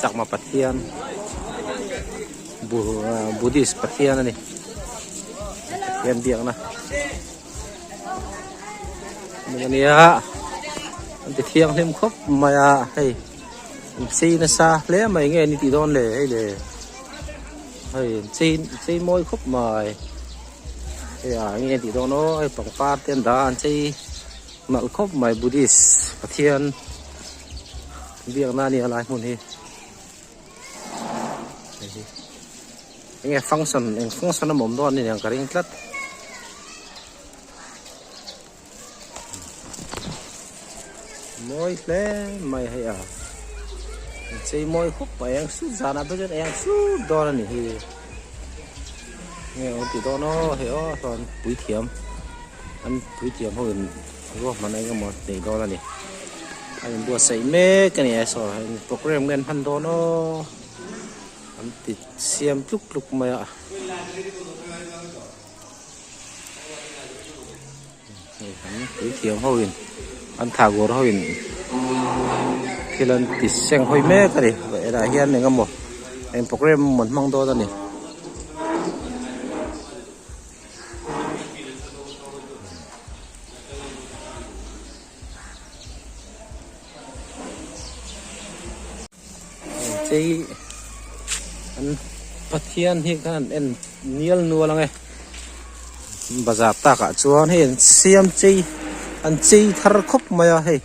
Chakma Pathian Buddhist Pathian a ni Pathian biakna hmun a nia an ti thianghlim khawp mai a hei an chei nasa hle mai nge ni tih dawn le hei le hei an chei chei mawi khawp mai hei ah enge tih dawn aw hei pangpar te an dah a an chei nalh khawp mai Buddhist Pathian biakna a nia lai hmun hi enge function eng function a awm dawn a ni ang ka ring tlat. Mawi hle mai hei a chei mawi khawp mai eng sut zanah pawh chuan eng sut dawn a ni hi nge awm tih dawn aw hei aw sawn puithiam an puithiam ho in ruahman eng emaw nei dawn a ni a inbuatsaih mek a ni a saw hei programme nge an hman dawn aw an ti siam tluk tluk mai a. Hei an puithiam ho in an thahgur ho in thil an ti seng hawi mek a ni hetah hian eng emaw eng programme emaw an hmang dawn a ni. Chei an Pathian hi khan an en nial nual ang e bazar takah chuan hei an siam chei an chei thar khawp mai a hei.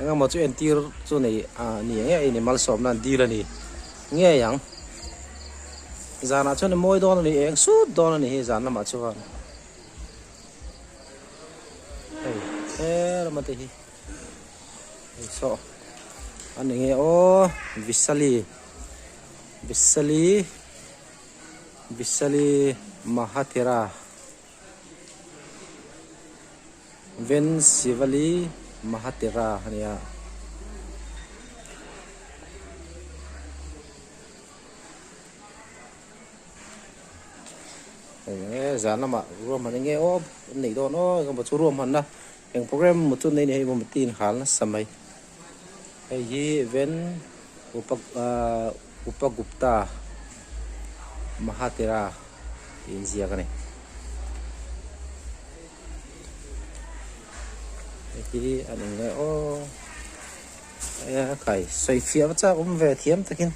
Engemaw chu entir chu nei ah ni ang e malsawmna an dil a ni ngei ang zanah chuan a mawi dawn a ni eng sut dawn a ni hi zan lamah chuan hei helama te hi hei saw a ni nge aw Visali Visali Visali Mahathira. Ven Sivali Mahatera a nia. Hei nge zan lamah ruahman eng nge aw an neih dawn aw eng emaw chu ruahmanna eng programme emaw chu an nei a ni hei mawmawti in hal nasa mai. Hei hi Ven Upa ahh Upagupta Mahatera tih inziak a ni. Hei hi an eng nge aw e kai sawi fiah va chak awm ve thiam takin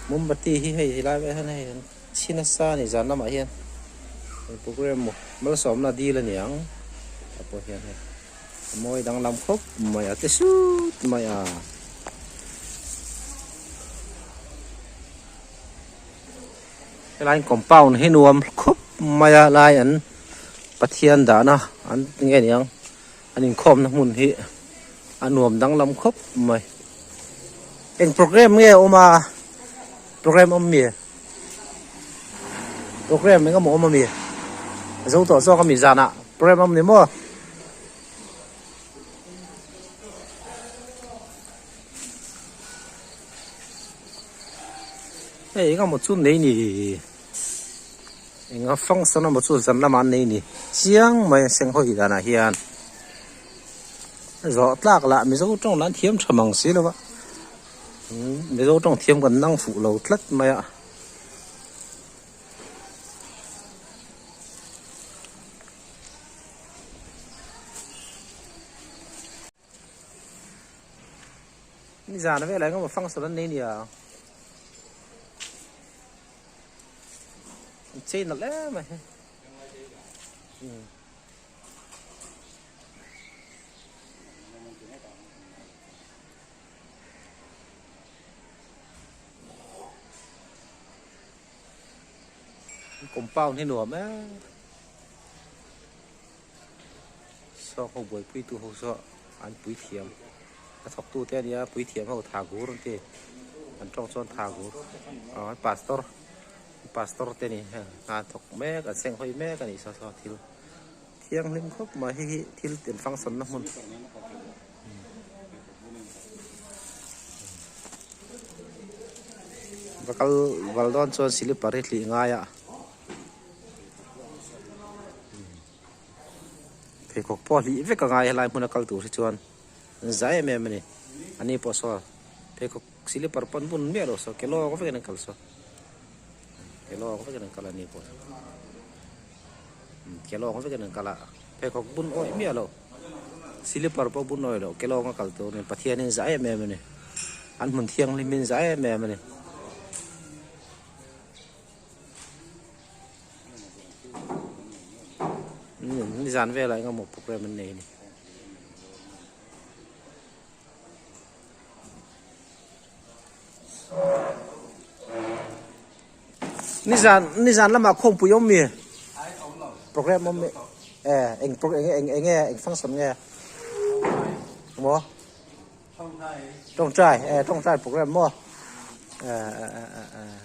mombati hi hei helai velah hian hei an chhi nasa a ni zan lamah hian hei programme maw malsawmna dil a ni ang a pawh hian hei a mawi danglam khawp mai a ti sut mai a. Helai compound hi nuam khawp mai a lai an Pathian dahna an nge niang an inkhawmna hmun hi a nuam danglam khawp mai eng programme nge a awm a programme awm mi programme eng emaw awm ami a zo tawh zawk ami zanah programme awm ni maw. Hei eng emaw chu nei ni eng a function emaw chu zan lamah an nei ni chiang mai a seng hawi danah hian zawh tlak lah mizo tawng lah an thiam tha mang si lo va mizo tawng thiam kan nang fuh lo tlat mai a. Nizan velah engemaw function an nei nia an chei nalh em a hei compound hi nuam em. Saw ho buaipui tu ho saw an pui thiam a thawk tu te ania pui thiam ho tha gur an ti an tawng chuan tha gur aw an pastor pastor te ni heng hna an thawk mek an seng hawi mek a nih saw saw thil thianghlim khawp mai hei hi thil in function na hmun. Va kal val dawn chuan silipar hi hlih ngai a. Pheikhawk pawh hlih vek a ngai helai hmuna kal tur hi chuan an za em em a ni. A ni pawh saw pheikhawk silipar pawh an bun miah lo saw ke lawng vekin an kal saw. Ke lawng vekin an kal a ni pawh saw. Ke lawng vekin an kal a pheikhawk bun awih miah lo silipar pawh bun awih lo ke lawnga kal tur a ni. Pathianin za em em a ni. An hmun thianghlimin za em em a ni. Nizan velah eng emaw program an nei a ni. Nizan nizan lamah khawmpui awm mi? Program awm mi? Eh eng eng eng nge eng function nge? Maw? Tawngtai eh tawngtai program maw? Eh eh eh eh eh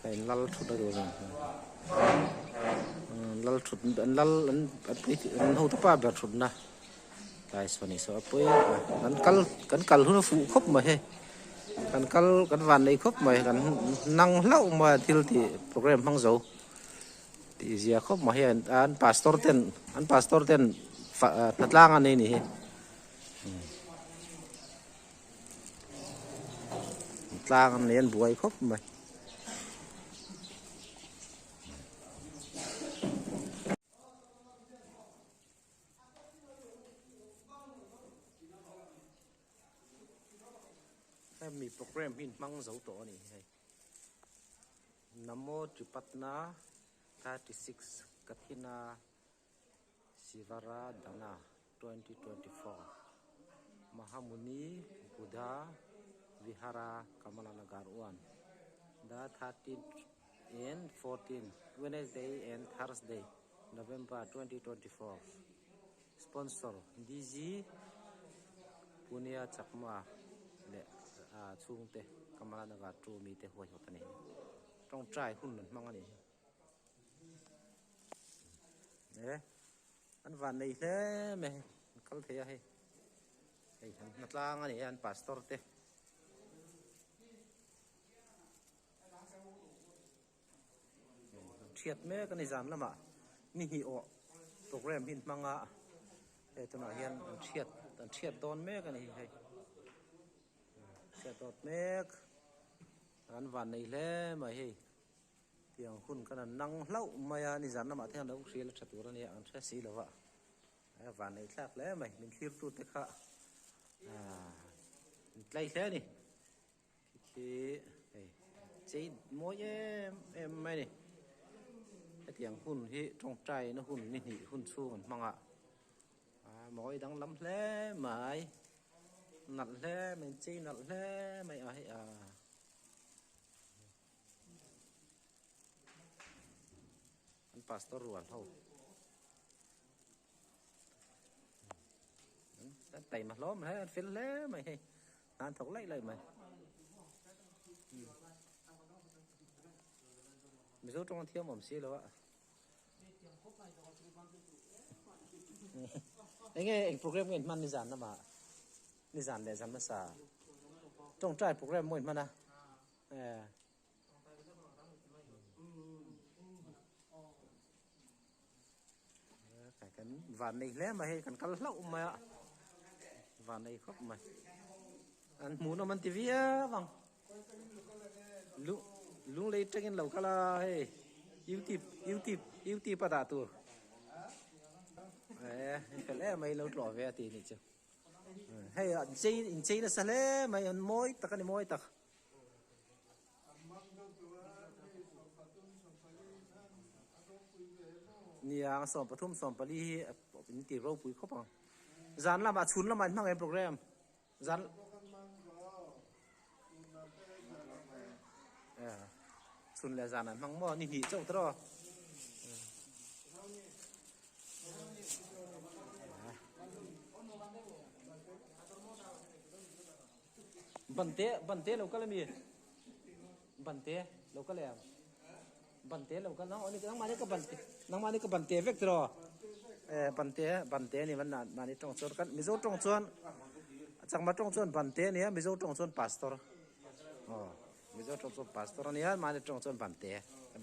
hei lal thut a tur a ni lal thut an lal an an hotu pa ber thutna tlai saw ni saw a pawi a kan kal kan kal hun a fuh khawp mai hei kan kal kan van nei khawp mai kan nang hlauh mai a thil tih program hmang zo tih zia khawp mai hei an pastor ten an pastor ten hnatlang a nei a ni hi. Tlang an nei an buai khawp mai. Hemi program hi hmang zo tawh a ni hei. Namo Tripatna 36 Kathina Sivara Dana 2024 Mahamuni Buddha Vihara Kamala Nagar 1 The 13 and 14 Wednesday and Thursday November 2024 Sponsor DG Punia Chakma leh chhungte Kamala Nagar 2 mite huaihawt a ni. Tawngtai hun an hmang a ni. E an van nei hle mai an kal thei a hei hei an hna tlang a ni a an pastor te thiat mek a ni zan lamah ni hnih awh program hi an hmang a hei tunah hian an thiat an thiat dawn mek a ni hei thiat dawt mek an van nei hle mai hei. Tiang hun kan han nang hlauh mai a, nizan lamah te hian lo hrial a tha tur a nia, an hre si lo va, a van neih thlak hle mai, min thlir tu te kha aaa an tlai hle a ni, khi khi hei chei mawi em em mai a ni, hetiang hun hi tawngtai na hun ni hnih hun chhung an hmang a, aa mawi danglam hle mai, nalh hle mai, chei nalh hle mai a hei aa. An pastor rual ho. An taima hlawm hle, an fel hle mai hei. An thawk laih laih mai. Mizo tawng an thiam awm si lo a. Enge eng program nge in hman nizan lamah? Nizan leh zan hmasa. Tawngtai program maw in hman a? Eh. Kan van nei hle mai hei kan kal hlauh mai a. Van nei khawp mai. An hmuhnawm an ti viau ang. Lung lunglei tangin lo kal a hei youtube youtube youtube a dah tur. Eh fel em mai lo tlawh ve a ti nih chu. Hei an chei in chei nasa hle mai an mawi tak a ni mawi tak. Nia 13 14 hi in ti ropui khawp ang. Zan lamah chhun lamah in hmang em program. Zan chhun leh zan an hmang maw ni hnih chauh tawh. Bante bante lo kal ami bante lo kal em bante lo kal nang nang mani ka bante nang mani ka bante vek tiro eh bante bante ni man mani tong chuan kan mizo tong chuan chakma tong chuan bante ni a mizo tong chuan pastor oh mizo tong chuan pastor ania mani tong chuan bante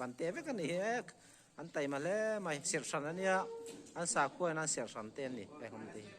bante vek ani hi an taima hle mai sirhran ania. An sakhua in an serh hran te an ni heng awm te hi.